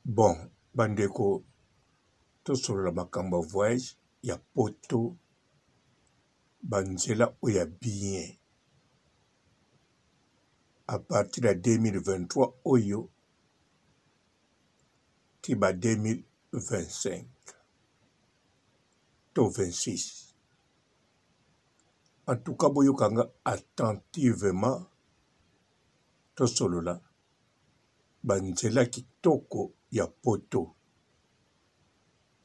Bon ba ndeko tosolola makambo ya voyage ya poto ba nzela oyo ya bien à partir ya 2023 oyo ti ba 2025 to 26 en tout cas boyoka nga attentivement tosolola ba nzela kitoko ya poto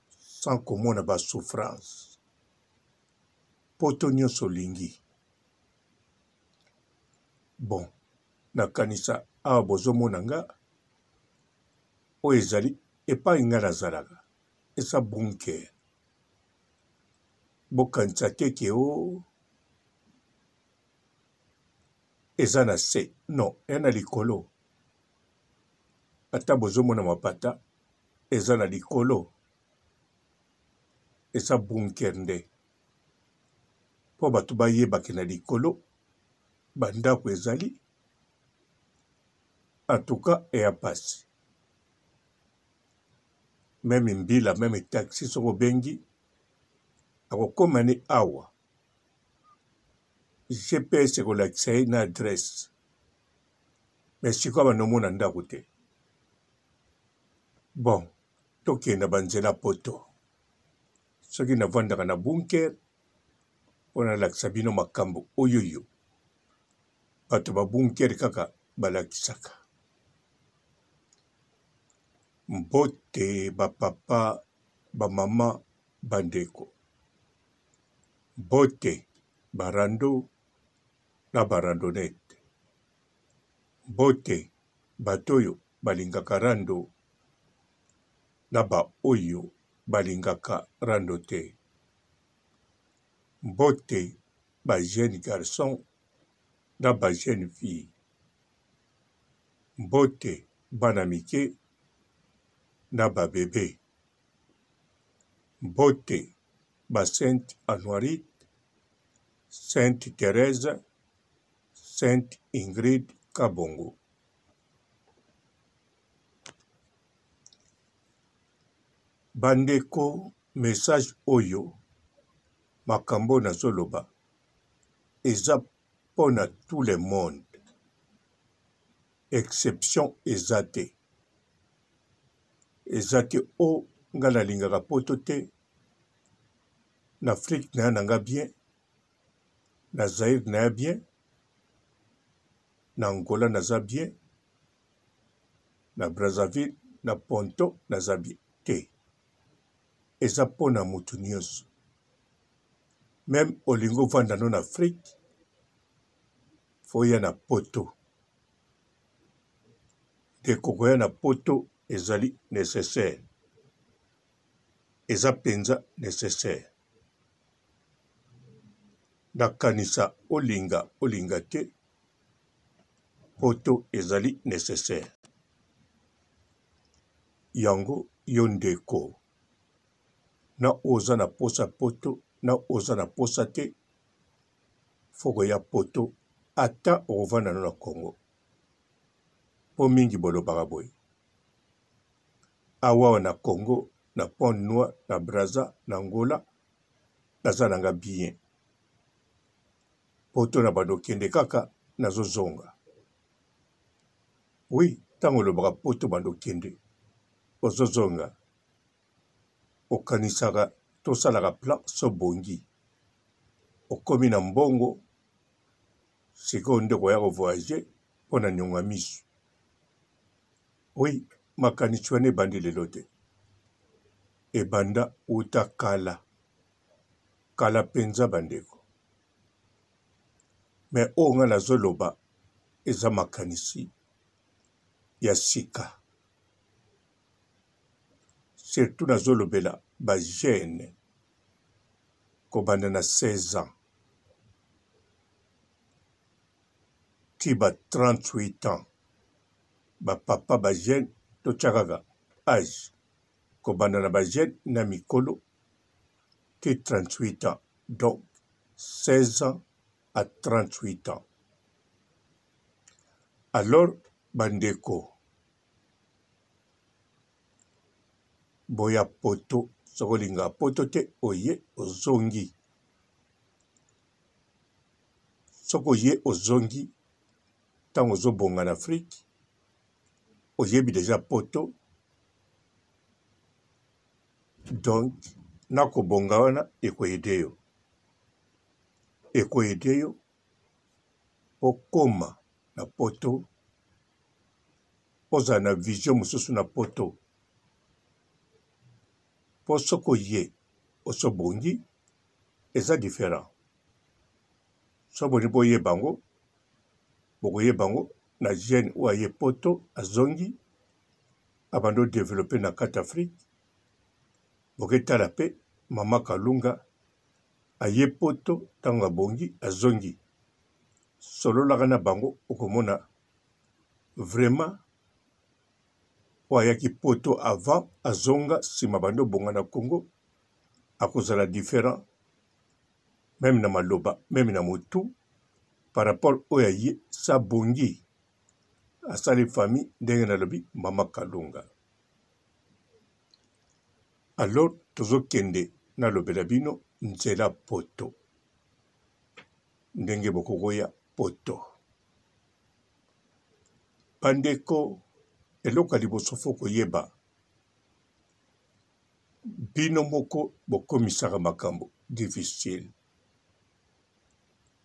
sans komona ba souffrance poto nionso olingi bon nakanisa awa bozomona nga oyo ezali epai nga nazalaka eza bunker bokanisa te ke o oh, eza na se non eya na likolo ata bozomona mapata eza na likolo eza bunker nde mpo bato bayebake na likolo bandako ezali antuka eya mpasi meme mbila meme taxi soki obengi akokoma ni awa GPS ekolakisa ye na adresse mais sikoyo abanda omona ndako te. Bon, tokende na banzela poto. Soki navandaka na bunker mpo nalakisa bino makambo oyoyo bato ba bunker kaka balakisaka. Mbote ba papa, ba mama, bandeko. Mbote ba rando na ba randonnette. Mbote bato oyo balingaka rando na ba oyo balingaka rando te. Mbote ba jeunes garçons na ba jeunes filles. Mbote bana mike na ba bebes. Mbote ba Sainte Anuarite, Sainte Therèse, Sainte Ingrid Kabongo. Bandeko message oyo makambo nazoloba eza pona tout le monde exception eza te eza te o oh, nga nalingaka poto te Na Afrique naya na nga bien, na Zaïre naya bien, na Angola naza bien, na Brazzaville na Ponto naza bien te. Eza mpo na mutu nionso. Meme olingi ovanda no na Afrique, faut oya na poto. Ndeko koya na poto ezali necessaire. Eza penza necessaire. Nakanisa olinga olinga te poto ezali necessaire. Yango yo ndeko na oyo oza na posa poto na oyo oza na posa te faut koya poto ata okovanda no na Congo. Po mingi bolobaka boye Awa na Congo na Pointe Noire na Brazza na Angola naza na nga bien poto na bando kende kaka nazo zonga oui tango olobaka poto bando kende ozo zonga okanisaka tosalaka plan so bongi okomi na mbongo sikoyo nde okoya ko voyager mpo na niongo ya misu. Oui, makanisi wana ebandi lelo te. Ebanda uta kala. Kala penza bandeko. Mais oyo nga nazoloba eza makanisi ya sika. Surtout nazolobela ba jeunes kobanda na 16 ans ti ba 38 ans. Ba papa ba jeune totia kaka age kobanda na ba jeune na mikolo ti 38 ans donc 16 ans à 38 ans alors ba ndeko. Boya poto soki olingaka poto te oye ozongi. Soki oye ozongi tango ozo bonga na Afrique oyebi dejà poto donc na kobonga wana eko aider yo. Eko aider yo okoma na poto ozala na vision mosusu na poto po soki oye osi obongi eza different soki bolingi boyeba yango bokoyeba yango na jeune oyo aye poto azongi abandi o developper na kati Afrique boketala pe mama kalunga aye poto tango abongi azongi sololaka na bango okomona vraiment oyo ayaki poto avant azonga sima abandi obonga na Congo akozala different meme na maloba meme na mutu par rapport oyo aye sa bongi asali famille ndenge nalobi mama kalunga alors tozokende nalobela bino nzela poto ndenge bokokoya poto Bandeko eloko ya liboso faut koyeba bino moko bokomisaka makambo difficile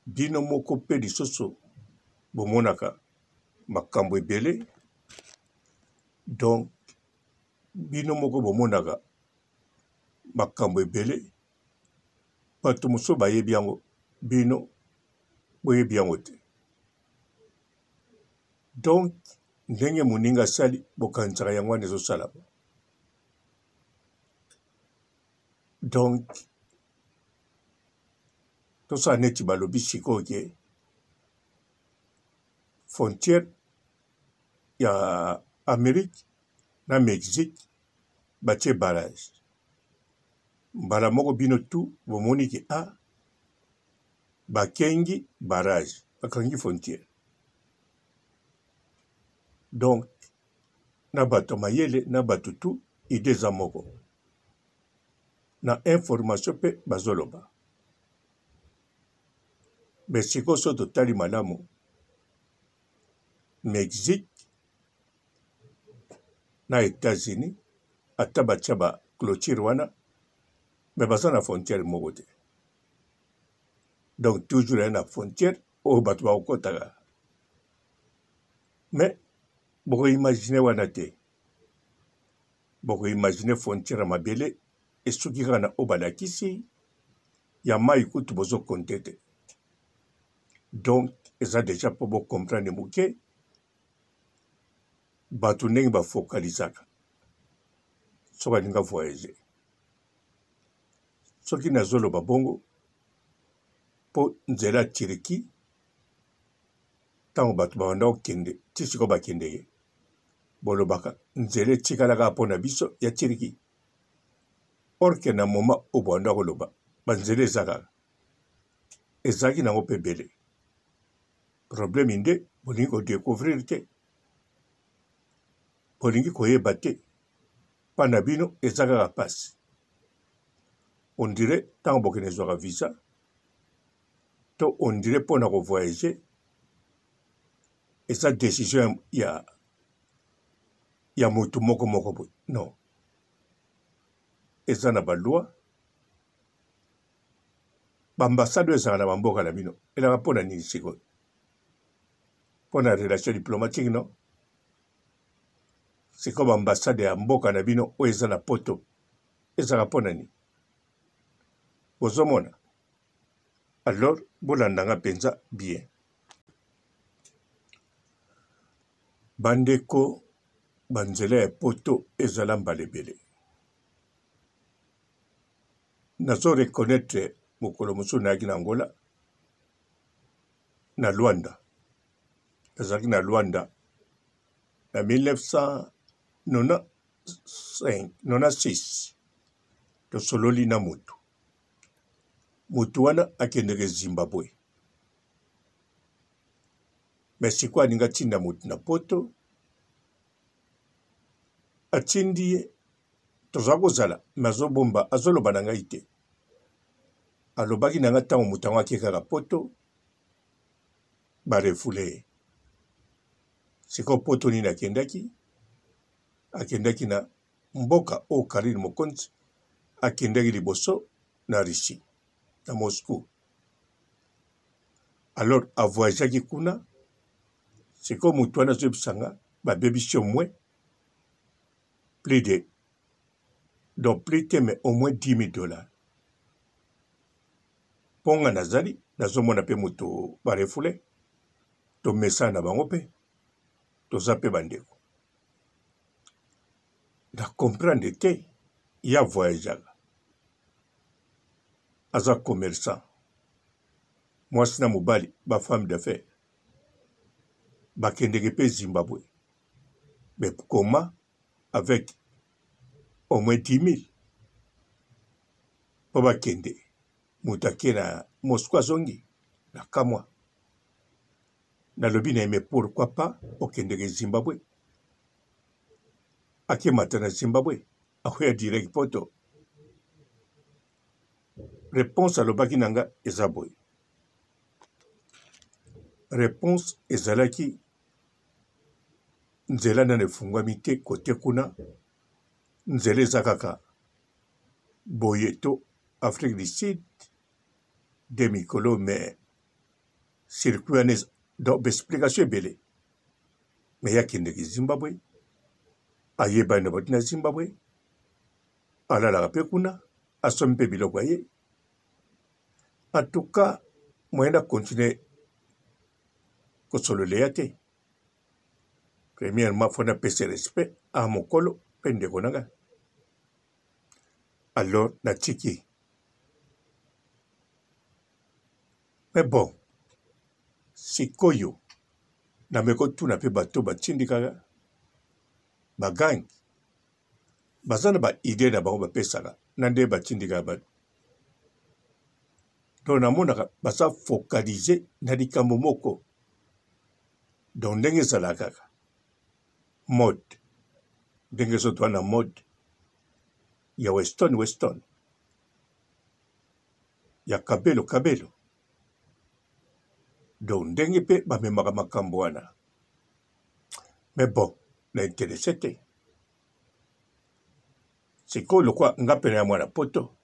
bino moko pe lisusu bomonaka makambo ebele donc bino moko bomonaka makambo ebele bato mosusu bayebi yango bino boyebi yango te. Donc ndenge moninga asali bokanisaka yango wana ezosalama. Donc tosala neti balobi sikoyo ke frontière ya Amerique na Mexique batie barrage mbala moko bino tout bomoni ke ah Bakengi barrage, bakangi frontière. Donc na bato ya mayele na bato tout idee eza moko. Na information pe bazoloba. Mais sikoyo soki totali malamu Mexique na Etats-Unis ata batia ba clôture wana mais baza na frontière moko te. Donc toujours ya na frontière oyo bato bakokotaka mais boko imagine wana te boko imagine frontière ya mabele esuki kaka na oyo balakisi ya mai kutu bozo compte te donc eza deja mpo bo comprendre moke bato ndenge bafokalizaka soki alinga voyage Soki nazo loba bongo po nzela ya Turquie tango batu ba banda kokende ti sikoyo bakendeke bolobaka nzela etikala kaka po na biso ya Turquie or que na moment oyo bobanda koloba ba nzela eza kaka ezalaki nango pe ebele problème nde bolingi ko decouvrir te bolingi koyeba te Pa na bino eza kaka pasi. On dirait tango bokende zwaka visa to on dirait pona ko voyager eza decision ya ya mutu moko moko boye non eza na ba loi ba ambassade oyo ezalaka na ba mboka na bino elaka pona nini sikoyo pona relation diplomatique non Sikoyo ba ambassade ya mboka na bino oyo eza na poto ezalaka mpo na nini? Bozomona? Alors bolanda nga mpenza bien. Bandeko, ba nzela ya poto ezala mbala ebele. Nazo reconnaitre mokolo mosusu nayaki na Angola, na Luanda. Nazalaki na Luanda na 1996 tosololi na mutu mutu wana akendeke Zimbabwe mais sikoyo alingi atinda mutu na poto atindi ye. Toza kozala mais azobomba azoloba na ngai te. Alobaki na ngai ntango moto yango ake kaka poto ba refoule ye. Sikoyo poto nini akendaki? Akendaki na mboka oyo Carine Mokonzi akendaki liboso na Russie, na Moscou. Alors a voyageaki kuna, sikoyo moto wana azoyebisa nga babebisi au moins plus de donc plus te mais au moins 10 000 dollars. Mpo nga nazali nazomona mpe moto ba refoule, tomesana na bango mpe toza mpe bandeko. Na comprendre te ye a voyageaka aza commerçant mwasi na mobali ba femme d'affaires bakendeke mpe Zimbabwe mais comment avec au moins 10 000 mpo bakende moto ake na Moscou azongi na kamwa Nalobi na ye mais pourquoi pas okendeke Zimbabwe? Akemata na Zimbabwe akoya direct poto. Reponse alobaki na nga eza boye. Reponse ezalaki nzela nanu efungwami te kote kuna nzela eza kaka boye to Afrique du Sud de mikolo mais circuit wana donc ba explication ebele mais ye akendeke Zimbabwe ayebani na bato na Zimbabwe alalaka mpe kuna asombi mpe biloko ya ye en tout cas moyen na continuer kosolola ya te premièrement fo napesa respect a mokolo mpe ndeko na ngai alors natiki Mais bon, sikoyo nameki kotuna mpe bato batindikaka ba gang baza na ba idee na bango bapesaka na nde batindikaka bato. Donc namonaka baza focalise na likambo moko. Donc ndenge ezalaka kaka mode, ndenge ezotwa na mode ya Weston Weston. ya kabelo kabelo donc ndenge mpe bamemaka makambo wana mais bon na interesse te sikoyo lokwa nga mpe na ya mwana poto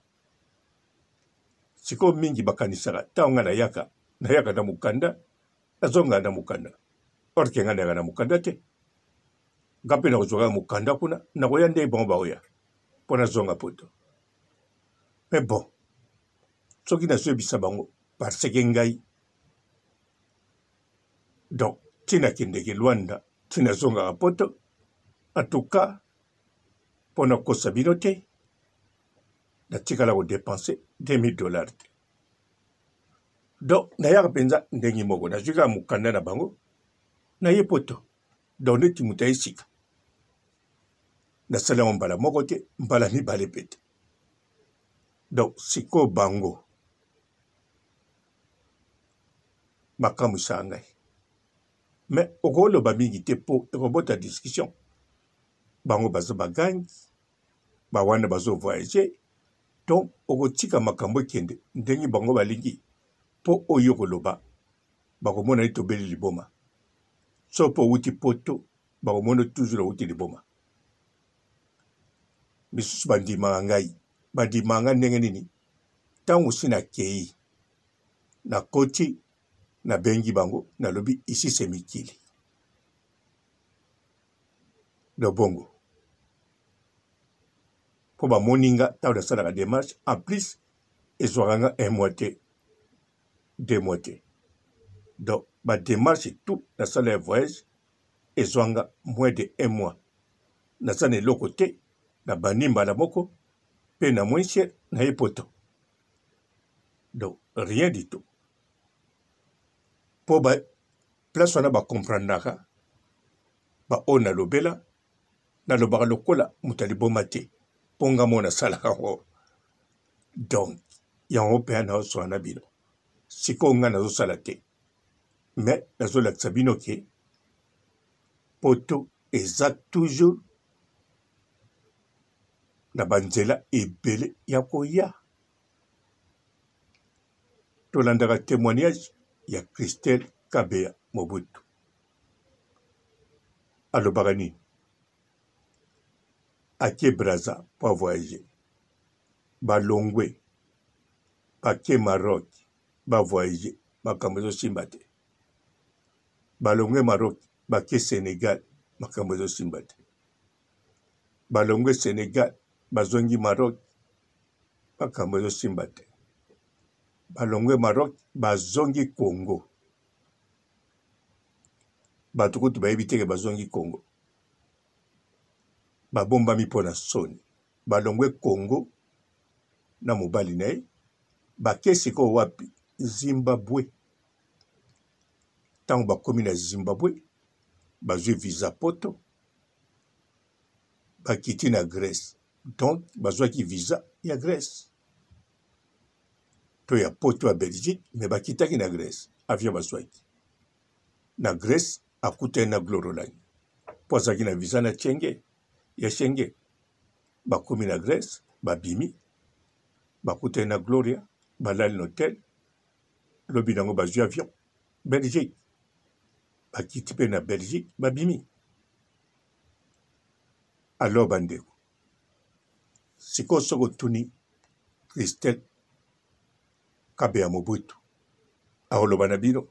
sikoyo mingi bakanisaka ntango nga nayaka nayaka na mokanda nazonga na mokanda orke nga nayaka na mokanda te nga mpe nakozwaka mokanda kuna nakoya nde bango baoya mpo nazonga poto Mais bon, soki nazoyebisa bango parce que ngai donc ti nakendeke Luanda ti nazongaka poto en tout cas mpo nakosa bino te natikala kodepense 2000 dollars te donc nayaka mpenza ndenge moko nazwi kaka mokanda na bango naye poto donc neti moto aye sika nasali yango mbala moko te mbala mibale mpe te donc sikoyo bango bakamwisaka ngai mais okoloba mingi te mpo ekobota discussion bango baza bagangi bawana bazo voyage donc okotika makambo ekende ndenge bango balingi mpo oyo okoloba bakomona ete obeli liboma soki mpo owuti poto bakomona toujours owuti liboma misusu bandimaka ngai bandimaka ngai ndenge nini ntango si nakei nakoti nabengi bango nalobi ici se mikili lobongo mpo bamoni nga ntango nasalaka demarche en plus ezwaka nga un mois te deux mois te donc ba demarche tout nasala ya voyage ezwa nga moins de un mois naza na eloko te na bandi mbala moko mpe na moins cher na ye poto donc rien du tout mpo ba place wana bakomprendaka baoyo nalobela nalobaka lokola moto ya liboma te mpo nga moko nasalaka yango donc yango mpe nazosala na bino sikoyo ngai nazosala te mais nazolakisa bino ke poto eza toujours Na ba nzela ebele ya koya. Tolandaka temoignage ya Christelle Kabeya Mobutu. Alobaka nini? Ake Brazza mpo a voyager. Balongwe bake Maroc ba voyager, makambo ezosimba te. Balongwe Maroc bake Senegal, makambo ezosimba te. Balongwe Senegal bazongi Maroc, makambo ezosimba te. Balongwe Maroc bazongi Congo. Bato kutu bayebi te ke bazongi Congo. Babombami mpo na soni. Balongwe Congo na mobali na ye bake sikoyo wapi? Zimbabwe. Ntango bakomi na Zimbabwe bazwi visa poto bakiti na Grèce. Donc bazwaki visa ya Grèce to ya poto ya Belgique, mais bakitaki na Grèce, avion bazwaki na Grèce. Akutani na Glorolangi mpo azalaki na visa na Chenge ya Schengen. Bakomi na Grèce, babimi, bakutani na Gloria, balali na hotel. Lobi nango bazwi avion Belgique, bakiti mpe na Belgique, babimi. Alors bandeko, sikoyo soki otuni Christelle Kabeya Mobutu, akoloba na bino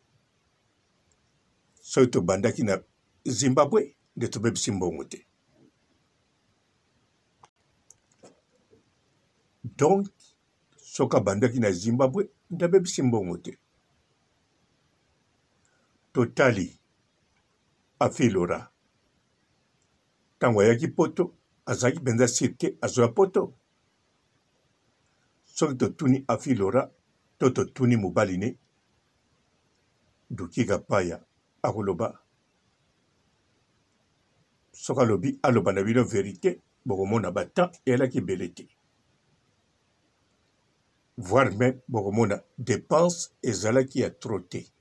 soki tobandaki na Zimbabwe nde tobebisi mbongo te. Donc soki abandaki na Zimbabwe nde abebisi mbongo te. Totali Afilora ntango ayaki poto azalaki mpenza sur te azoya poto. Soki totuni Afilora to totuni mobali ne Duki Kapaya akoloba soki alobi aloba na bino verite bokomona ba temps eyalaki ebele te voire meme bokomona depense ezalaki ya trop te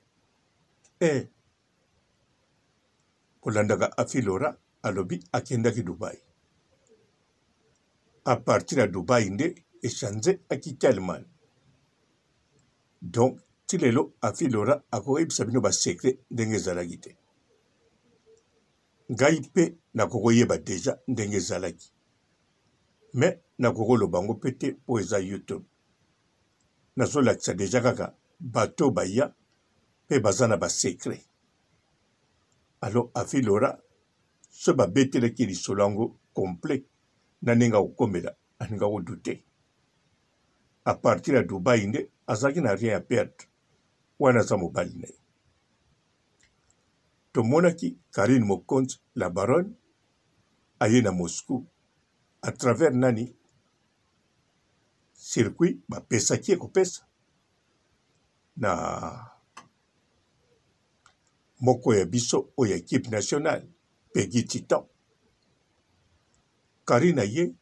eh kolandaka Afi Laura alobi akendaki Dubai a partir ya Dubai nde echange akiti Allemagne donc ti lelo Afi Laura akoyebisa bino ba secret ndenge ezalaki te ngai mpe nakokoyeba deja ndenge ezalaki mais nakokoloba yango mpe te mpo eza YouTube nazolakisa deja kaka bato baya mpe baza na ba secret alors Afi Laura soki babetelaki lisolo yango complet na ndenge akokomela alinga kodute a partir ya Dubai nde azalaki na rien ya perdre wana aza mobali na ye tomonaki Carine Mokonzi la baronne aye na Moscou à travers nani circuit bapesaki ye kopesa na moko ya biso oyo ya equipe nationale Peggy Titan. Carine aye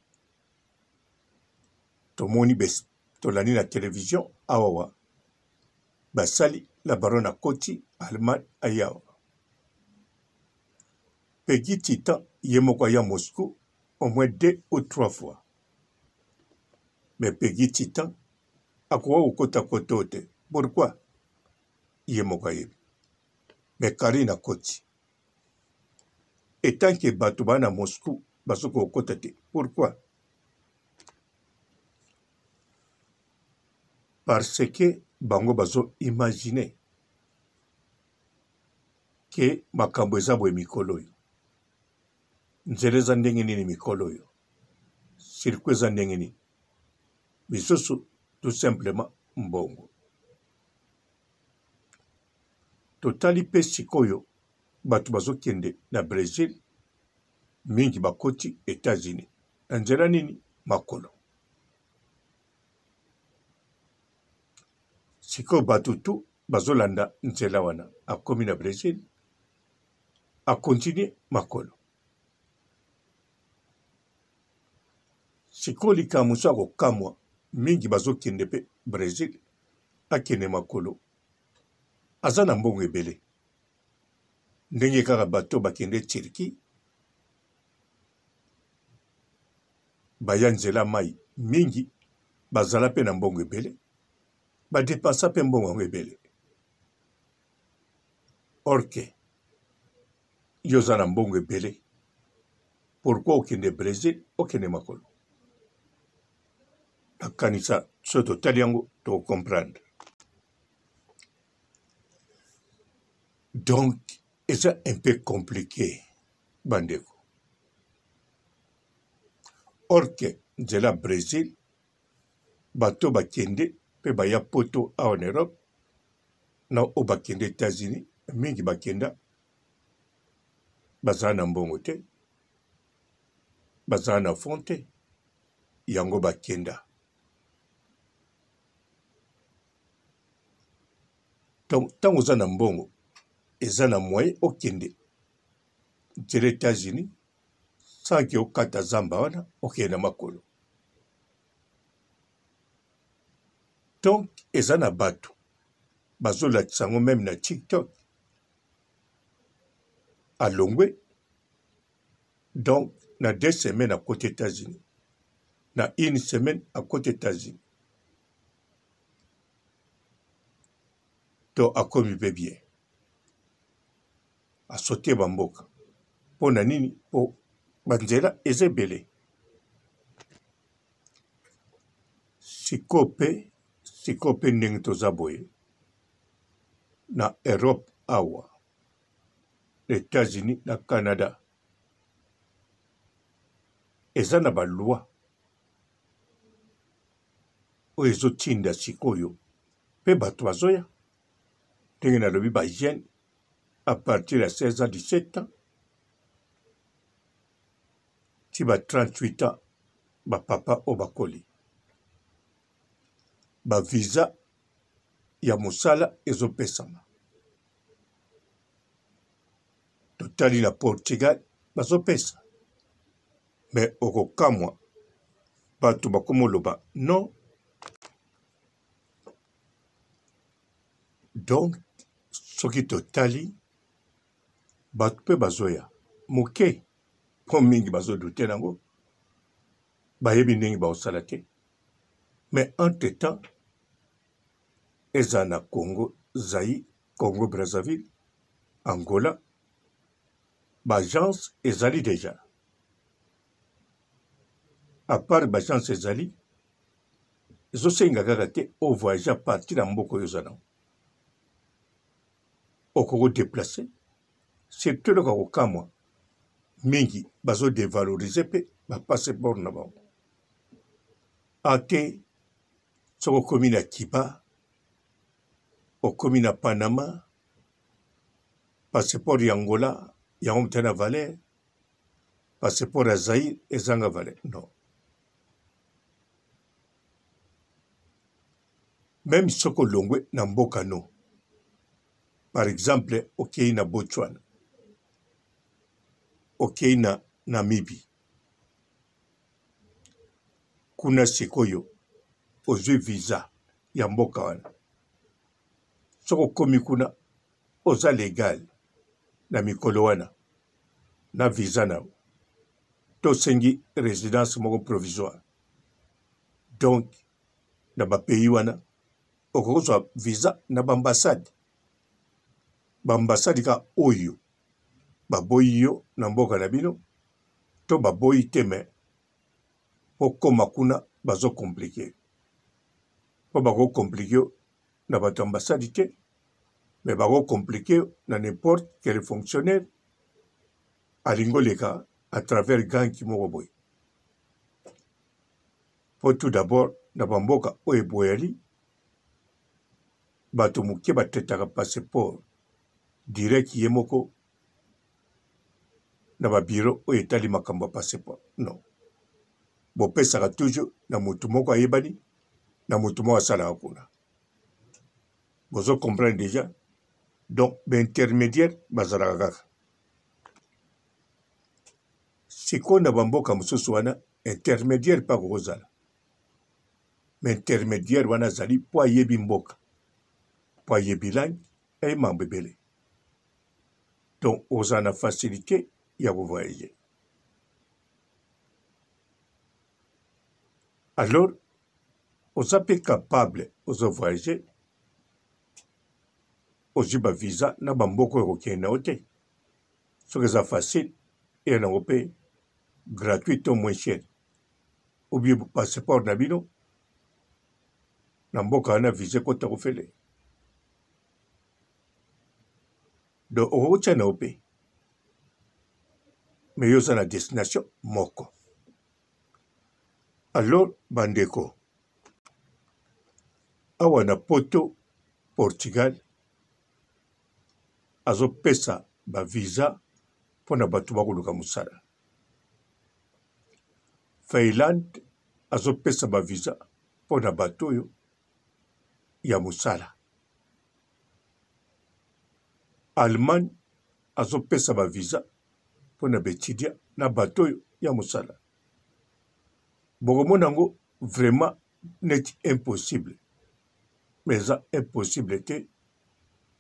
tomoni tolandi na television awawa basali la baronne akoti Allemagne aye awa. Peggy Titan ye moko aya Moscou au moins deux ou trois fois. Mais Peggy Titan akoka kokota kote oyo te. Pourquoi? Ye moko ayebi. Mais Carine akoti. Etant que bato ba na Moscou bazokoka kokota te. Pourquoi? Parce que bango bazo imaginer ke makambo eza boye mikolo oyo. Nzela eza ndenge nini mikolo oyo? Circuit eza ndenge nini? Misusu tout simplement mbongo. Totali pe sikoyo bato bazokende na Bresil mingi bakoti Etats-Unis na nzela nini? Makolo. Sikoyo bato tu bazolanda nzela wana, akomi na Bresil akontinue makolo. Sikoyo likambo mosusu ya kokamwa, mingi bazokende mpe Bresil, akende makolo, aza na mbongo ebele ndenge kaka bato bakende Turquie. baya nzela mai mingi bazala mpe na mbongo ebele, ba depensa mpe mbongo yango ebele. Or que yo oza na mbongo ebele, pourquoi okende Bresil, okende makolo? Nakanisa soki totali yango toko comprendre. Donc eza un peu complique bandeko. Or que nzela Bresil bato bakende pe baya poto awa na Europe na oyo bakende Etats-Unis mingi bakenda bazala na mbongo te, bazala na fond te, yango bakenda. Donc ntango oza na mbongo eza na moyen okende nzela Etats-Unis sans que okata zamba wana okende na makolo. Donc eza na bato bazolakisa yango meme na TikTok alongwe donc na deux semaines akoti Etats-Unis na une semaine akoti Etats-Unis to akomi mpe bien asote ba mboka mpo na nini mpo banzela eza ebele sikoyo mpe sikoyo mpe ndenge toza boye na Europe awa Etats-Unis na Canada eza na ba loi oyo ezotinda sikoyo mpe bato bazoya ndenge nalobi ba jeune à partir ya 16 ans 17 ans ti ba 38 ans ba papa oyo bakoli ba visa ya mosala ezopesama totali na Portugal bazopesa me okokamwa bato bakomoloba non donc soki totali bato mpe bazoya moke mpo mingi bazodute nango bayebi ndenge bakosala te mais entre temps ezala na Congo Zaïre Congo Brazzaville Angola ba agence ezali dejà à part ba agence ezali ezosenga kaka te o voyage à partir ya mboka oyo oza nango okoki kodeplace surtout eloko ya kokamwa mingi bazo devaloriser mpe ba passeport na bango ate soki okomi na Cuba okomi na Panama passeport ya Angola yango moto na valeur passeport ya Zaïre ezanga valeur non meme soki olongwe na mboka no par exemple okei na Botswana okei na Namibie kuna sikoyo ozwi visa ya mboka wana soki okomi kuna oza legal na mikolo wana na visa na yo to osengi residence moko provisoire donc na ba pays wana okoki kozwa visa na ba ambassade ba ambassade kaka oyo baboyi yo na mboka na bino to baboyi te me okoma kuna bazo complique po bako complique yo na bato ya ambassade te mais bako complique yo na n'importe quel fonctionnaire alingi oleka à travers ganki moko boye po tout d'abord na bamboka oyo eboyali bato moke batetaka passeport direct ye moko na ba bureau oyo etali makambo ya passeport non bopesaka toujours na motu moko ayebani na motu moko asalaka kuna bozo comprendre déjà donc ba intermédiaire bazalaka kaka sikoyo na bamboka mosusu wana intermédiaire mpe akokozala ma intermédiaire wana azali mpo ayebi mboka mpo ayebi langue ayebi mambo ebele donc ozala na facilité ya kovoyage. Alors oza mpe capable ozo voyager, ozwi ba visa na ba mboka oyo okokende na yo te. Soki eza facile, eya nango mpe gratuit to moins cher. Ou bien passeport na bino na mboka wana visa ekota ofele. Donc okoki kotia na yo mpe, mais yo oza na destination moko. Alors bandeko, awa na poto Portugal azopesa ba visa mpo na bato bakoluka mosala. Finlande azopesa ba visa mpo na bato oyo ya mosala. Allemagne azopesa ba visa mpo na ba etudiants na bato oyo ya mosala. Bokomona yango vraiment neti impossible, mais eza impossible te,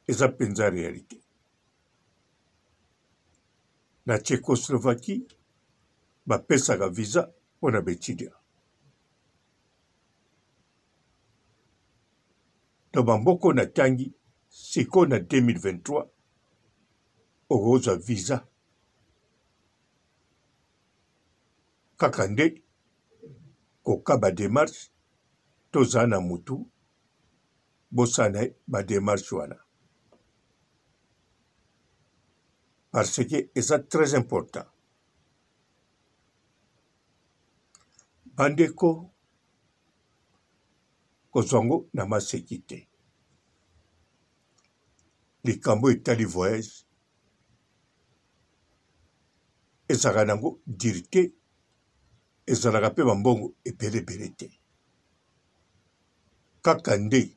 eza mpenza realite. Na Tchecoslovaquie bapesaka visa mpo na ba etudiants. Donc ba mboka oyo natangi sikoyo na 2023 okozwa visa kaka nde koka ba demarche tozala na mutu bosala na ye ba demarche wana parce que eza très important. Bandeko kozwa yango na maseki te. Likambo etali voyage ezalaka na yango dure te, ezalaka mpe ba mbongo ebele ebele te. Kaka nde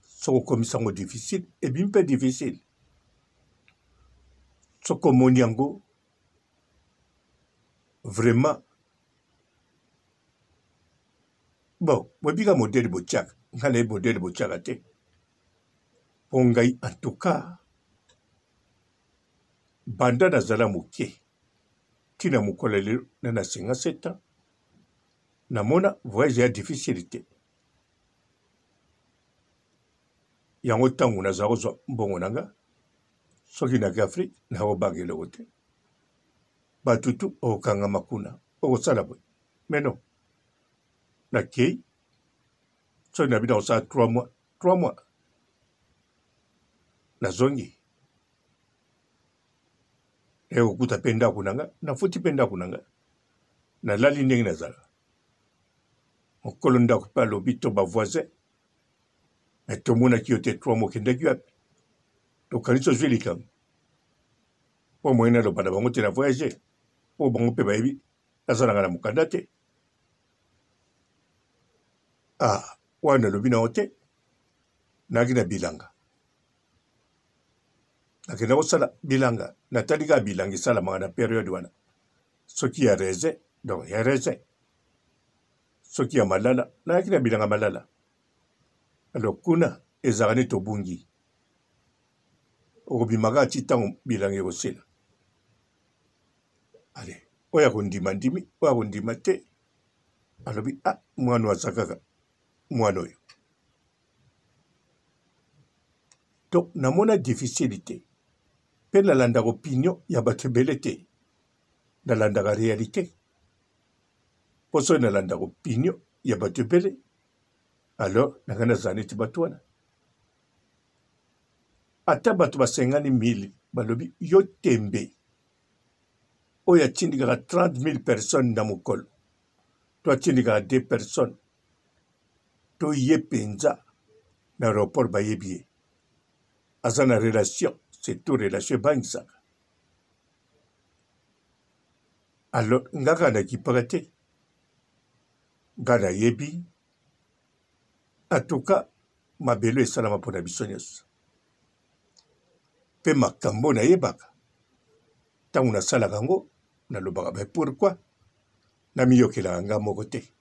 soki okomisi yango difficile, ebimi mpe difficile. Soki omoni yango vraiment bon, boyebi kaka modele botiaka, ngai nayebi modele botiaka te. Mpo ngai en tout cas banda nazala moke ti na mokolo ya lelo na na 57 ans namona voyage ya difficile te. Yango ntango nazala kozwa mbongo na nga soki nake Afrique nakobanga eloko te. Bato tu okokangama kuna okosala boye, mais non, nakei soki na bino nakosala 3 mois 3 mois nazongi naye kokuta mpe ndako na nga, nafuti mpe ndako na nga, nalali ndenge nazala. Mokolo ndako mpe alobi to ba voisin, mais tomonaki yo te 3 mois, okendaki wapi? Tokanisi ozwi likambo. Mpo moyen naloba na bango te na voyage, mpo bango mpe bayebi nazalaka na mokanda te. Ah, wana nalobi na yo te, nayaki na bilanga, nakenda kosala bilanga, natali kaka bilanga esalamaka na periode wana, soki ya raisin donc ya raisin, soki ya malala, nayaki na bilanga malala. Alors kuna ezalaka neti obungi, okobima kaka ti ntango bilanga ekosila. Ale oyo akondima andimi, oyo akondima te alobi ah, mwana oyo aza kaka mwana oyo. Donc namona difficile te, mpe nalandaka opinion ya bato ebele te, nalandaka realite. Mpo soki nalandaka opinion ya bato ebele, alors nanga nazala neti bato wana. Ata bato basengani 1000 balobi yo tembe oyo atindikaka 30 000 personnes na mokolo, to atindikaka 2 personnes, to ye mpenza na aéroport bayebi ye, aza na relation, surtout relation ebangisaka. Alors nga kaka nakipaka te, nga nayebi en tout cas mabele esalama mpo na biso nyonso, mpe makambo nayebaka ntango nasalaka yango nalobaka mais pourquoi namiyokelaka nga moko te,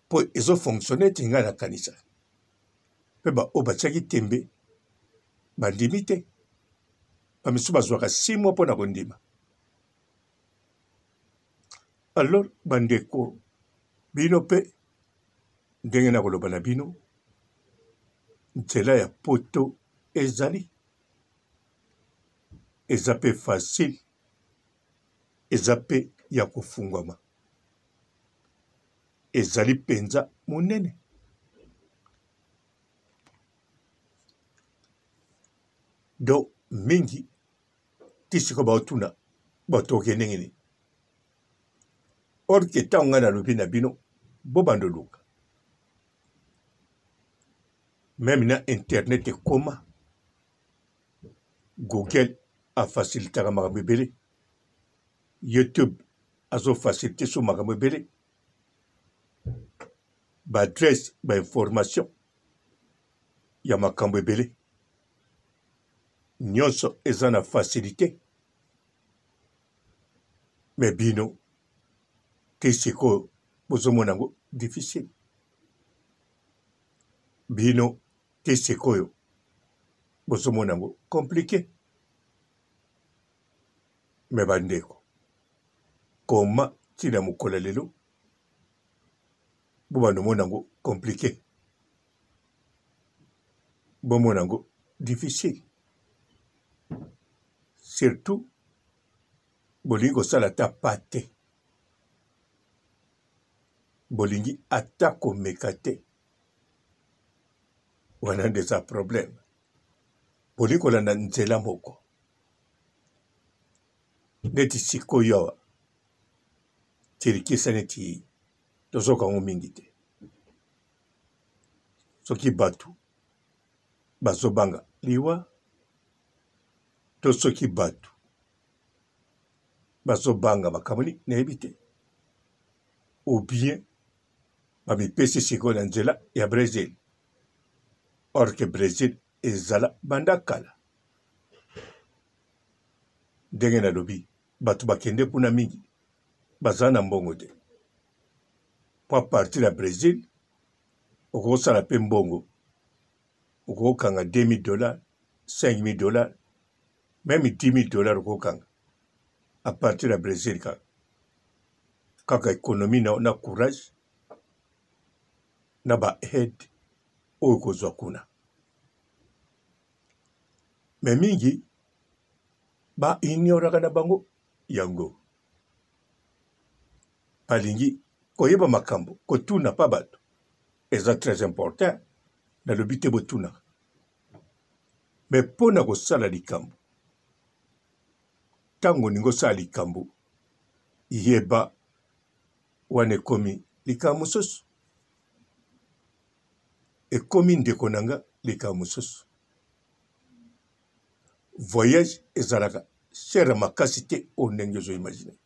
mpo ezo fonctionne ete ngai nakanisa, mpe baoyo batiaki tembe bandimi te, bamisusu bazwaka 6 mois mpo na kondima. Alors bandeko, Bino mpe ndenge nakoloba na bino, nzela ya poto ezali, eza mpe facile, eza mpe ya kofungwama, ezali mpenza monene. Donc mingi ti sikoyo baotuna bato okende ndenge nini? Or que ntango ngai nalobi na bino bobanda oluka meme na internet ekoma Google afacilitaka makambo ebele, YouTube azo facilite so makambo ebele, ba adresse ba information ya makambo ebele nyonso eza na facilite. Mais bino te sikoyo bozomona yango difficile, bino te sikoyo bozomona yango compliqué. Me bandeko, koma ntina mokolo ya lelo bobanda omona yango compliqué, bomona yango difficile, surtout bolingi kosala ata pas te, bolingi ata komeka te, wana nde eza problème. Bolingi kolanda nzela moko neti sikoyo awa Turquie esa neti tozoka yango mingi te, soki bato bazobanga liwa to soki bato bazobanga makambo nini nayebi te, ou bien bamipesi sikoyo na nzela ya Bresil, or que Bresil ezala banda kala. Ndenge nalobi, bato bakende kuna mingi baza na mbongo te, po a partir ya Bresil okosala pe mbongo, okokanga 2000 dollars, 5000 dollars, meme 10000 dollars okokanga a partir ya Bresil kaka kaka economie na, na courage na ba aide oyo kozwa kuna. Me mingi ba ignoraka na bango yango, balingi koyeba makambo kotuna pa bato eza très important. Nalobi te botunaka, me mpo na kosala likambo, ntango olingi osala likambo, yeba wana ekomi likambo mosusu, ekomi ndeko na nga likambo mosusu. Voyage ezalaka cher makasi te oyo ndenge ozo imagine.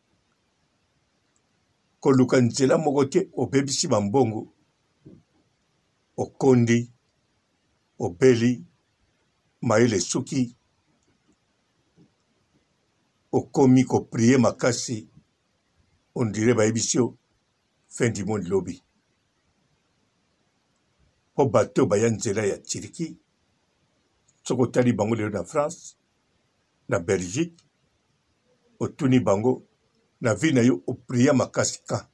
Koluka nzela moko te obebisi ba mbongo, okondi, obeli, mayele esuki, okomi ko prier makasi on dirait bayebisi yo fin du monde lobi. Mpo bato baya nzela ya Turquie, soki otali bango lelo na France, na Belgique, otuni bango na vie na yo opria makasi ka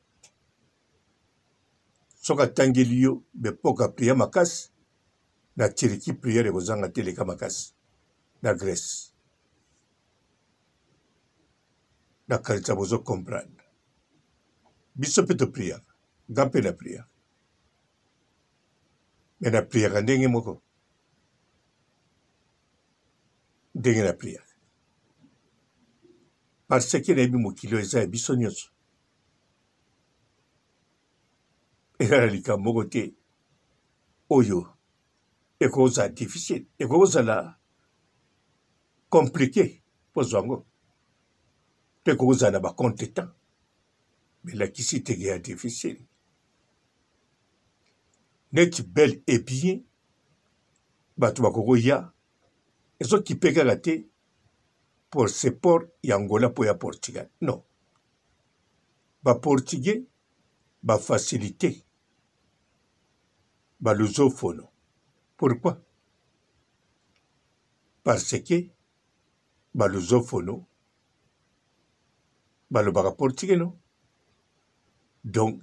soki atangeli yo bepoka pria makasi na Turquie, prière ekozanga te eleka makasi na Grèce. Nakanisa bozo comprendre. Biso mpe topriaka, nga mpe na priaka, me na priaka ndenge moko ndenge na priaka parce que nayebi mokili oyo eza ya biso nyonso, eza na likambo moko te oyo ekozala difficile, ekozala compliqué mpo ozwa yango, mpe ekozala na ba contre temps, elakisi teke ya difficile. Neti bel et bien bato bakokoya ezokipe kaka te passeport ya Angola mpo ya Portugal, non, ba portugais ba facilite ba lusofono. Pourquoi? Parce que ba lusofono balobaka portugais, non? Donc.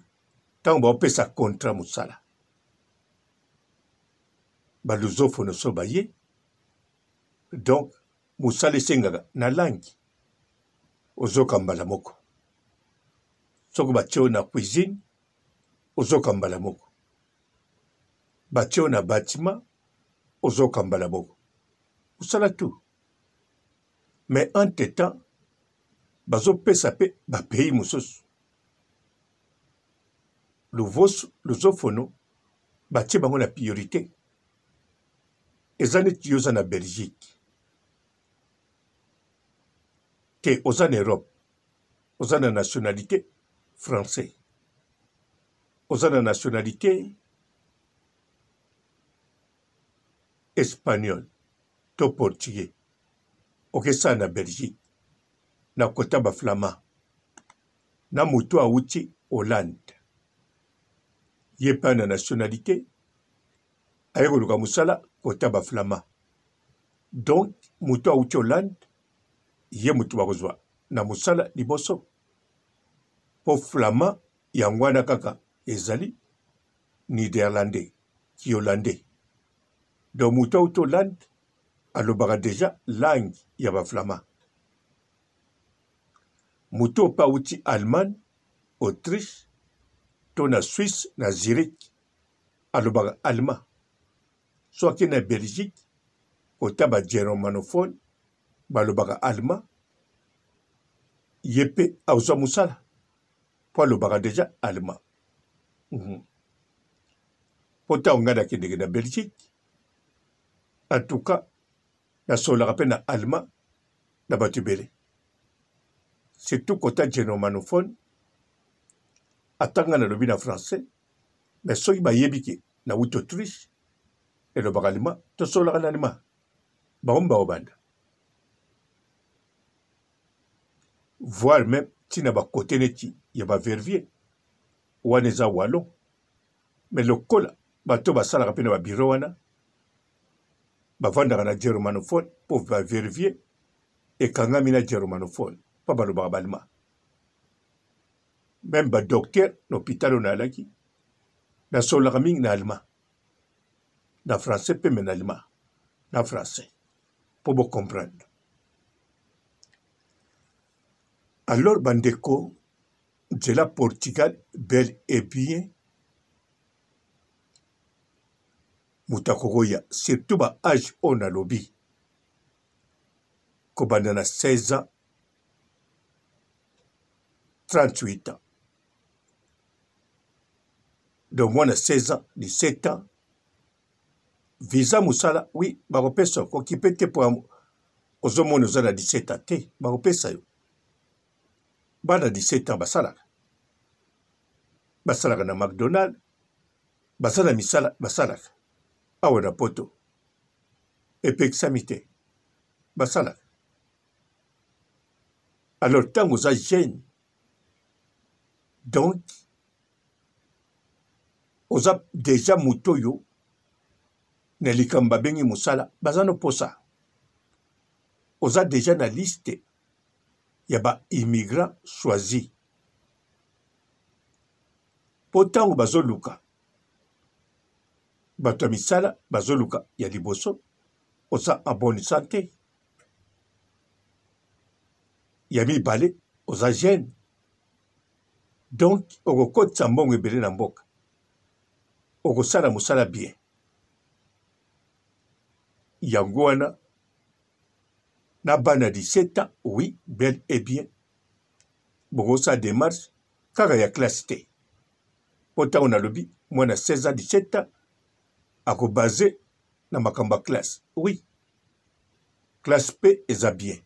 Ntango baopesa contrat mosala, ba lusophone so baye, donc mosala esengaka na langue, ozoka mbala moko. Soki batie yo na cuisine, ozoka mbala moko. Batie yo na batiment, ozoka mbala moko. Mosala tout. Mais entre temps, bazopesa mpe ba pays mosusu. Lusofono batie bango na priorite. Eza neti yo oza na Belgique te, oza na Europe, oza na nationalité français, oza na nationalité espagnol to portugais, okesala na Belgique na kota ba flamand na moto awuti Hollande, ye pe na nationalité aye koluka mosala kota ba flamand. Donc moto awuti Hollande ye moto bakozwa na mosala liboso, po flamand yango wana kaka ezali Niderlandais, ki-hollandais. Donc moto awuti Hollande alobaka dejà langue ya ba flamand. Moto oyo pe awuti Allemagne, Autriche to na Suisse na Zurich alobaka allemand. Soki ake na Belgique kota ba germanophone balobaka allemand, ye pe azwa mosala po alobaka dejà allemand. Po tango ngai nakendeke na Belgique, en tout cas nasololaka pe na allemand na bato ebele. Surtout kota germanophone, ata ngai nalobi na français, mais soki bayebi ke nawuti Autriche, elobaka allemand, tosololaka na allemand. Bango bakobanda. Voire meme ti na ba cote neti ya ba Verviers, wana eza wallon, mais lokola bato basalaka pe na ba bureau wana bavandaka na germanophone po ba Verviers ekangami na germanophone po balobaka ba allemand. Meme ba docteur na hopital oyo nayalaki nasololaka mingi na allemand, na français pe mais na allemand na français po bo comprendre. Alors bandeko, nzela Portugal bel et bien moto akokoya surtout ba age oyo nalobi kobanda na 16 ans 38 ans, donc mwana 16 ans 17 ans visa mosala oui bakopesa yo, kokipe te po ozomona oza na 17 ans te, bakopesa yo. Bana 17 ans basalaka, basalaka na McDonald, baza na misala basalaka awa na poto, epekisami te, basalaka. Alors ntango oza jeune donc oza deja moto oyo na likambo babengi mosala baza no posa, oza deja na liste ya ba immigrants choisis, po ntango bazoluka bato ya misala bazoluka ya liboso oza en bonne sante, ya mibale oza jeune, donc okokotisa mbongo ebele na mboka, okosala mosala bien. Yango wana na bana 17 ans oui bel et bien bokosala demarche kaka ya classe te, po ntango nalobi mwana 16 ans 17 ans akobase na makambo ya classe. Oui, classe pe eza bien,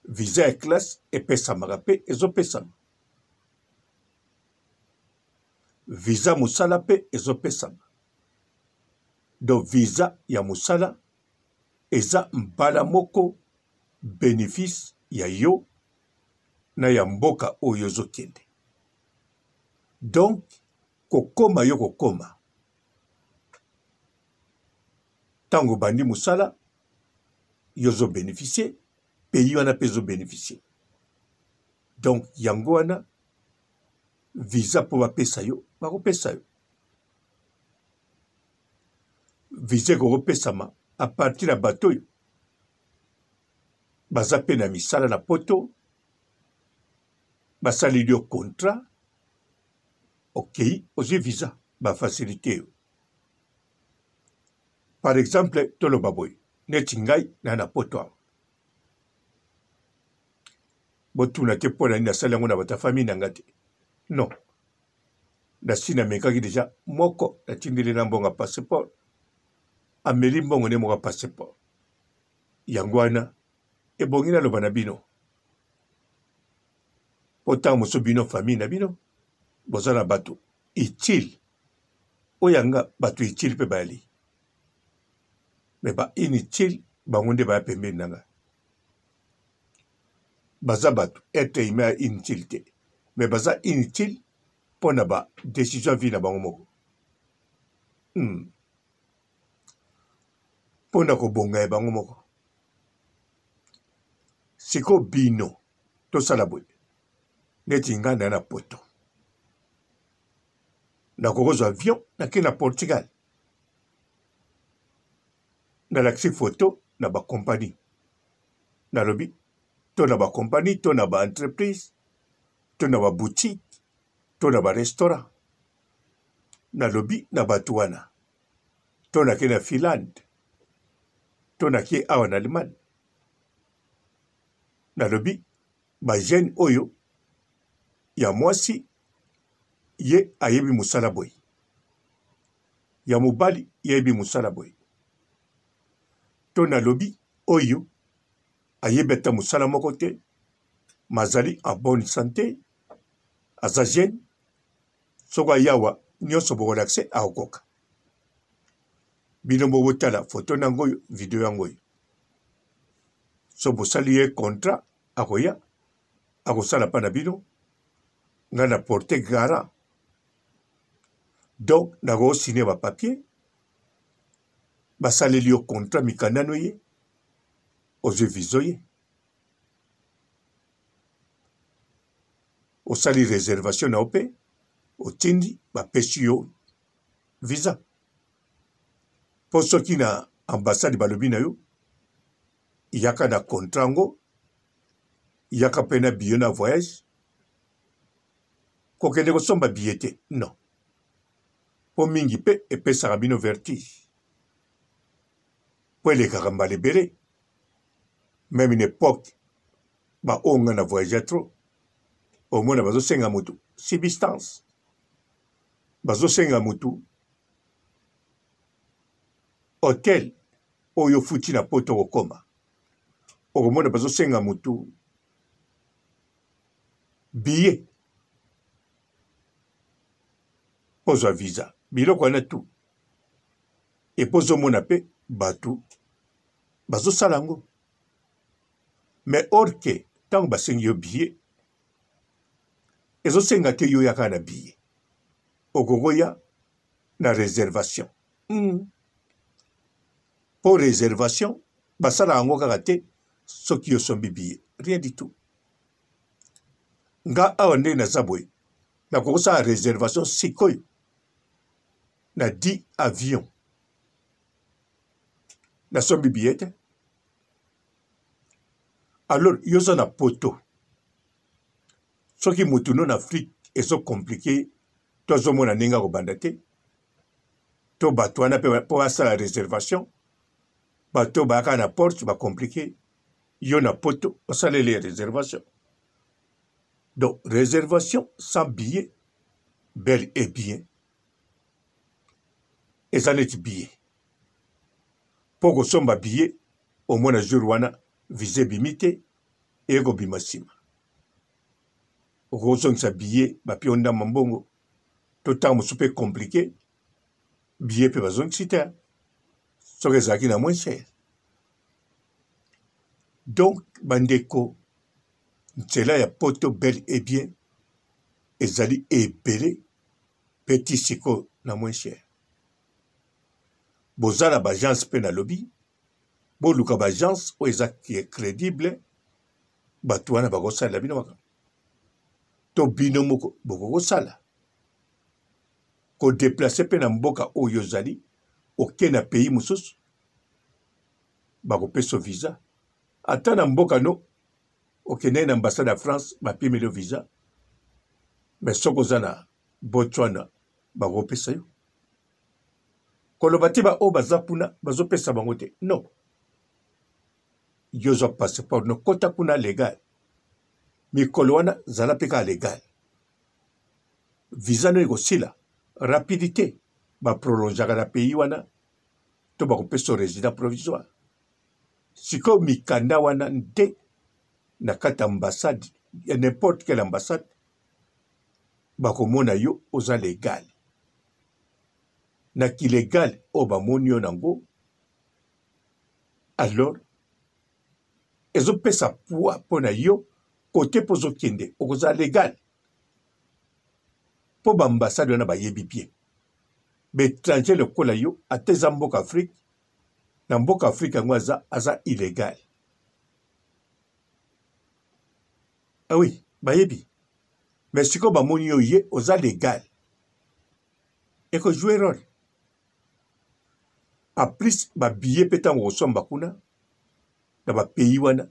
visa ya classe epesamaka pe ezopesama, visa mosala pe ezopesama. Donc visa ya mosala eza mbala moko benefice ya yo na ya mboka oyo ozokende. Donc kokoma yo kokoma ntango obandi mosala yo ozo beneficier, pays wana pe ezo beneficier. Donc yango wana Visa mpo bapesa yo, bakopesa yo. Visa ekokopesama a partir ya bato oyo baza mpe na misala na poto, basaleli yo contrat, okei ozwi visa, ba facilite yo. Par exemple, toloba boye, neti ngai na na poto awa. Botuna te mpo na nini nasali yango na bato ya famille na ngai te. Non. Nasi namekaki deja moko natindeli na mbongo ya passeport. Ameli mbongo nde moko ya passeport. Yango wana ebongi naloba na bino. Mpo ntango mosusu bino famille na bino boza na bato utile oyo yanga bato utile mpe bayali me ba inutile bango nde baya pembeni na ngai baza bato être humain ya inutile te me baza inutile mpo na ba decision ya vie na bango moko hmm. Mpo na kobonga ya bango moko sikoyo bino tosala boye neti ngai na na poto nakoki kozwa avion nake na Portugal nalakisi foto na bakompani nalobi to na bakompani to na baentreprise to na baboutique to na barestaurant nalobi na bato wana to nake na Finlande to nake awa na Allemagne nalobi ba jeune oyo ya mwasi ye ayebi mosala boye ya mobali ye ayebi mosala boye to nalobi oyo ayebi ata mosala moko te mazali en bonne sante aza jeune soki ayawa nyonso bokolakise akokoka bino bobotala foto na yango oyo video yango oyo so bosali ye contrat akoya akosala mpa na bino ngai na porte garant donc nakosine bapapier basaleli yo contrat mikanda no ye ozwi vizo ye osali reservation na yo mpe otindi bapesi yo visa mpo soki na ambassade balobi na yo yaka na contrat yango yaka mpe na billet na voyage kokende kosomba billet te non mpo mingi mpe epesaka bino vertige mpo elekaka mbala ebele meme une époque baoyo nga na voyage trop omona bazosenga motu substance bazosenga motu hotel oyo ofuti na poto okokoma okomona bazosenga motu billet ozwa visa biloko wana tu epo ozomona mpe bato bazosala yango mais or ke ntango basengi yo billet ezosenga te yo yaka na billet okokoya na reservation mm. Mpo reservation basalaka yango kaka te soki yo osombi billet rien du tout nga awa ndenge naza boye nakoki kosala reservation sikoyo na 10 avion nasombi billet te alors yo oza na poto soki motu no na afrique ezo compliqué to azomona ndenge akobanda te to bato wana mpe mpo basala reservation bato oyo bayaka na porte bacomplike yo na poto osaleli reservation donc réservation sans billet bel et bien eza neti billet mpo kosomba billet omona jour wana visa ebimi te eye kobima nsima okozongisa billet bapio ndamba mbongo to ntango mosusu mpe compliqué billet mpe bazongisi te soki ezalaki na moins cher donc bandeko nzela ya poto bel et bien ezali ebele mpe ti sikoyo na moins cher boza na baagence mpe nalobi boluka baagence oyo eza crédible bato wana bakosalela bino makambo. To bino moko bokoki kosala. Ko deplacer pe na mboka oyo ozali, oke na pays mosusu, bakopesa yo visa. Ata na mboka no, okendeki na ambassade ya France, bapimeli yo visa. Mais soki oza na Botswana, bakopesa yo. Koloba te ba oyo baza kuna bazopesa bango te. Non. Yo zwa passeport no kota kuna legal. Mikolo wana zala pe kaka legal. Visa no ekosila rapidite ba prolongeaka na pays wana to bakopesa yo resident provisoire. Sikoyo mikanda wana nde na kati ya ambassade ya n'importe quelle ambassade bakomona yo oza legal. Na kilegal oyo bamoni yo nango alors ezopesa poids mpo na yo kote mpo ozokende okozala legal mpo baambassade wana bayebi bien baetranger lokola yo ata eza mboka afrique na mboka afrique yango aza aza illegal ah oui bayebi mais sikoyo bamoni yo ye oza legal ekojoue role en plus ba billet pe ntango okosomba kuna na ba pays wana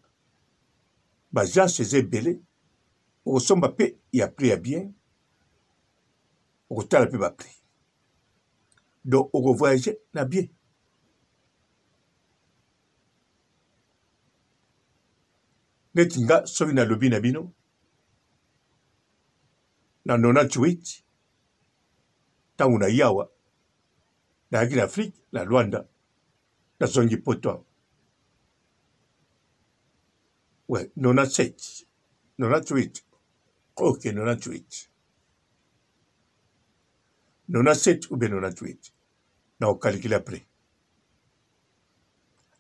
ba agence eza ebele okosomba pe ya prix ya bien okotala pe ba prix donc okovoyage na bien neti nga soki nalobi na bino na 98 ntango na yawa nayaki na Afrique na Luanda nazongi poto awa ouais 97 98 ok 98 97 ou bien 98 na okalikile après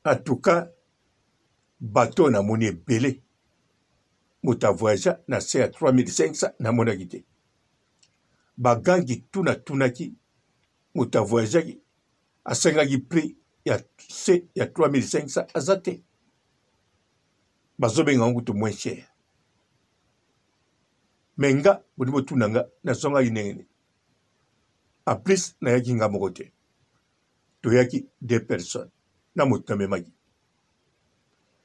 en tout cas bato oyo namoni ebele moto avoyagea na se ya 3500 namonaki te bagangi tu natunaki moto avoyageaki asengaki prix ya se ya 3500 aza te bazobenga yango kutu moins cher me nga boni botuna nga nazongaki ndenge nini en plus nayaki nga moko te toyaki deux personnes na moto namemaki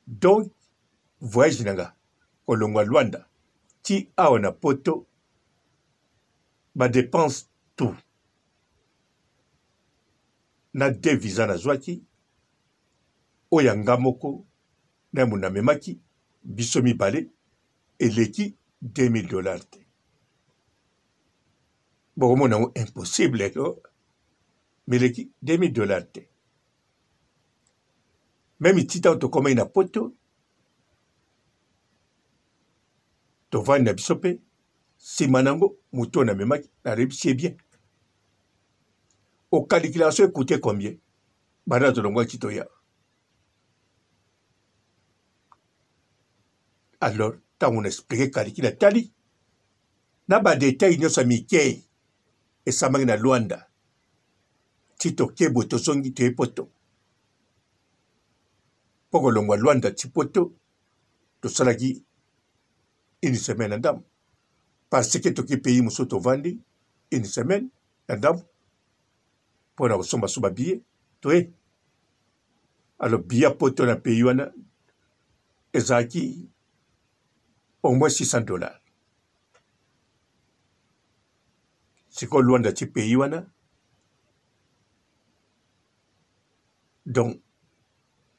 donc voyage na nga kolongwa Luanda ti awa na poto ba depenses tout na deux visa nazwaki oyo ya nga moko na ya moto namemaki biso mibale eleki 2000 dollars te bokomona yango impossible to meleki 2000 dollars te meme ti ntango tokomaki na poto tovandi na biso mpe nsima na yango moto oyo namemaki nalebisi ye bien okalikilaka so ekute combien banda tolongwaki toya alors ntango na explike kalikile atali na badetail nyonso ya mike esamaki na luanda ti toke boye tozongi toye poto mpo kolongwa luanda ti poto tosalaki une semaine na ndambo parce que toki pays mosusu tovandi une semaine na ndambo mpo na kosomba somba billet toye alors billet ya poto na pays wana ezalaki au moins 600 dollars sikoyo luanda ti pays wana donc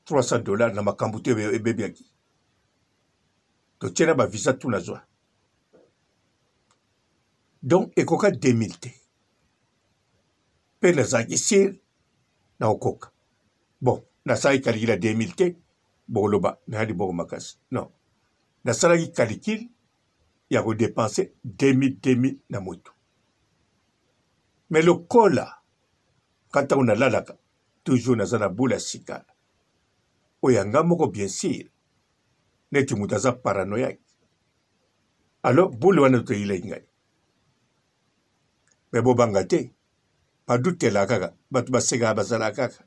300 dollars na makambo te ebebiaki totie na bavisa tu nazwa donc ekoka 2000 te mpe nazalaki sire na kokoka bon nasalaki kalikile ya 2000 te bokoloba naya liboko makasi non nasalaki kalikile ya kodepense 2000 2000 na motu me lokola nga ntango nalalaka toujours naza na bula ya sika oyo ya nga moko bien sur neti moto aza paranoïaque alors bule wana toyilaki ngai me bobanga te badutela kaka bato basekaka bazalaka kaka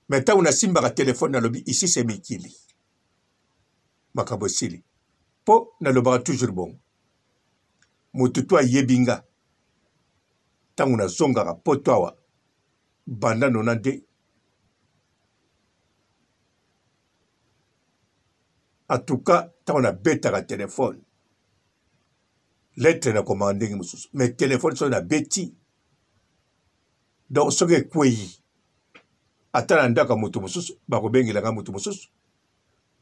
me ntango nasimbaka telefone nalobi ici se mikili makambo esili mpo nalobaka toujours bongo. Moto to ayebi nga ntango nazongaka poto awa banda nona nde en tout cas ntango nabetaka telefone lettre nakomaka ndenge mosusu mais telefone soki nabeti donc soki ekweyi ata na ndako ya moto mosusu bakobengela nga moto mosusu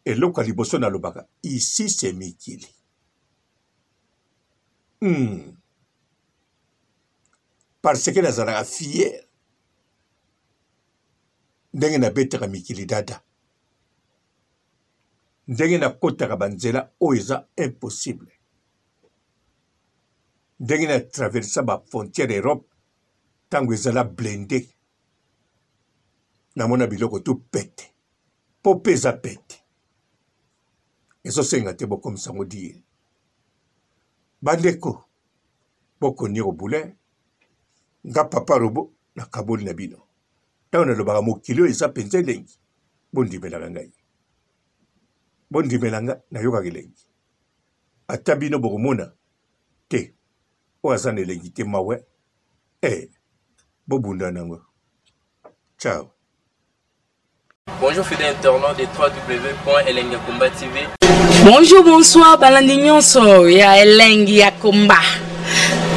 eloko ya liboso nalobaka ici c'est mikili hmm. parce que nazalaka fier ndenge nabetaka mikili dada ndenge nakotaka banzela oyo eza impossible ndenge na traversa ba frontière Europe ntango ezala blende namona biloko tu pete mpo mpe eza pete ezosenga te bokomisa yango die bandeko bokoniro boulin nga papa robo nakaboli na bino ntango nalobaka mokili oyo eza mpenza elengi bondimelaka ngai bondimela ngai nayokaka elengi ata bino bokomona te oyo aza na elengi te mawe eh bobunda nango ciao. Bonjour fidèles internautes de www.elengiyakomba TV. Bonjour, bonsoir, balandi nyonso ya Elengi ya Komba.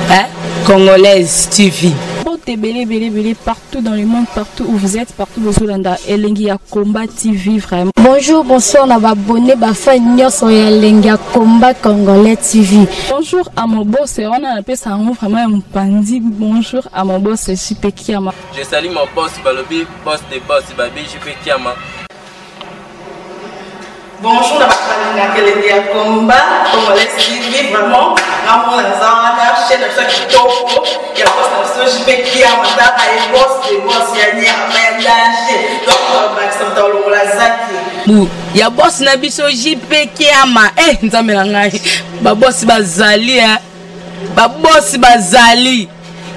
Hein? Congolaise TV. Mbote ebele ebele ebele partout dans le monde, partout où vous êtes, partout bozolanda Elengi ya Combat TV vraiment. Bonjour, bonsoir na ba abonné ba fan nyonso ya Elengi ya Combat Congolais TV. Bonjour à mon boss, wana napesa yango vraiment ya mopanzi. Bonjour à mon boss JP Kiama. Je salue mon boss Balobi, boss de boss Babi JP Kiama. Bonjour na bato balingaka elengi ya combat congolais TV vraiment ngamona naza wana chaîne na biso ya kitoko ya boss na biso JP Kiama tala ye boss de boss ya nyama ya danger donc bakisa moto alongola zaki bu ya boss na biso JP Kiama eh nzambe na ngai ba boss bazali eh ba boss bazali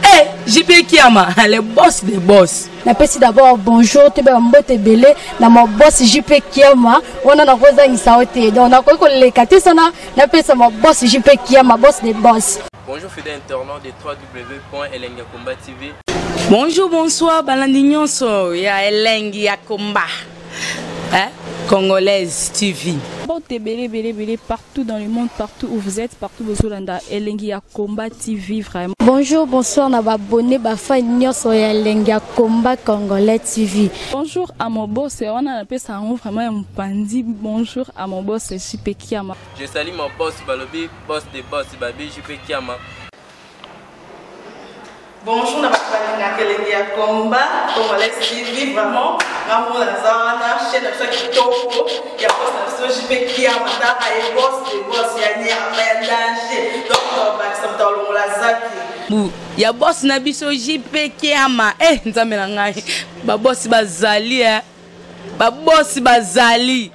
eh JP Kiama le boss de boss. Napesi d'abord bonjour toyeba mbote ebele na ma boss JP Kiama wana nakozangisa yo te donc nakoki koleka te sana napesa ma boss JP Kiama boss de boss. Bonjour fidèles internautes de www.elengiyakomba TV. Bonjour, bonsoir, balandi nyonso ya Elengi ya Komba. Hein? Congolaise TV. Mbote ebele ebele ebele partout dans le monde, partout où vous êtes, partout bozolanda Elengi ya Combat TV vraiment. Bonjour, bonsoir na ba abonné ba fan nyonso ya Elengi ya Combat Congolais TV. Bonjour à mon boss, wana napesa yango vraiment ya mopanzi. Bonjour à mon boss JP Kiama. Je salue mon boss Balobi, boss de boss Babi JP Kiama. Bonjour na bato balingaka elengi ya combat congolais TV vraiment ngamona naza wana chaîne na biso ya kitoko ya boss na biso JP Kiama tala ye boss de boss ya nyama ya danger donc bakisa moto alongola zaki bu ya boss na biso JP Kiama eh nzambe na ngai ba boss bazali eh ba boss bazali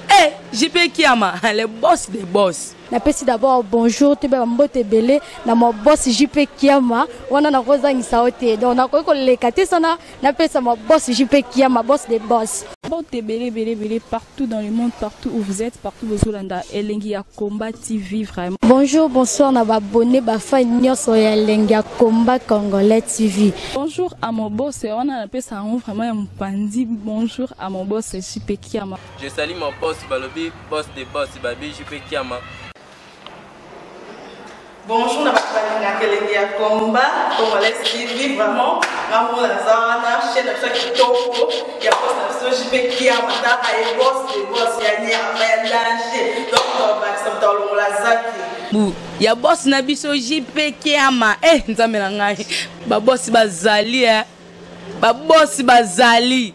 eh JP Kiama le boss de boss. Napesi d'abord bonjour toyeba mbote ebele na ma boss JP Kiama wana nakozangisa yo te donc nakoki koleka te sana napesa ma boss JP Kiama boss de boss. Mbote ebele ebele ebele partout dans le monde, partout où vous êtes, partout bozolanda Elengi ya Combat TV vraiment. Bonjour, bonsoir na ba abonné ba fan nyonso ya Elengi ya Combat Congolais TV. Bonjour à mon boss, wana napesa yango vraiment ya mopanzi. Bonjour à mon boss JP Kiama. Je salue mon boss Balobi, boss de boss Babi JP Kiama. Bonjour na bato balingaka elengi ya combat congolais TV vraiment ngamona naza wana chaîne na biso ya kitoko ya boss na biso JP Kiama tala ye boss de boss ya nyama ya danger donc bakisa moto alongola zaki bu ya boss na biso JP Kiama eh nzambe na ngai ba boss bazali eh ba boss bazali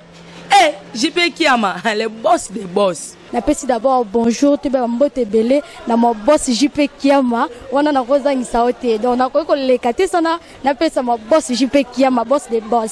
eh JP Kiama le boss de boss. Napesi d'abord bonjour toyeba mbote ebele na ma boss JP Kiama wana nakozangisa yo te donc nakoki koleka te sana napesa ma boss JP Kiama boss de boss.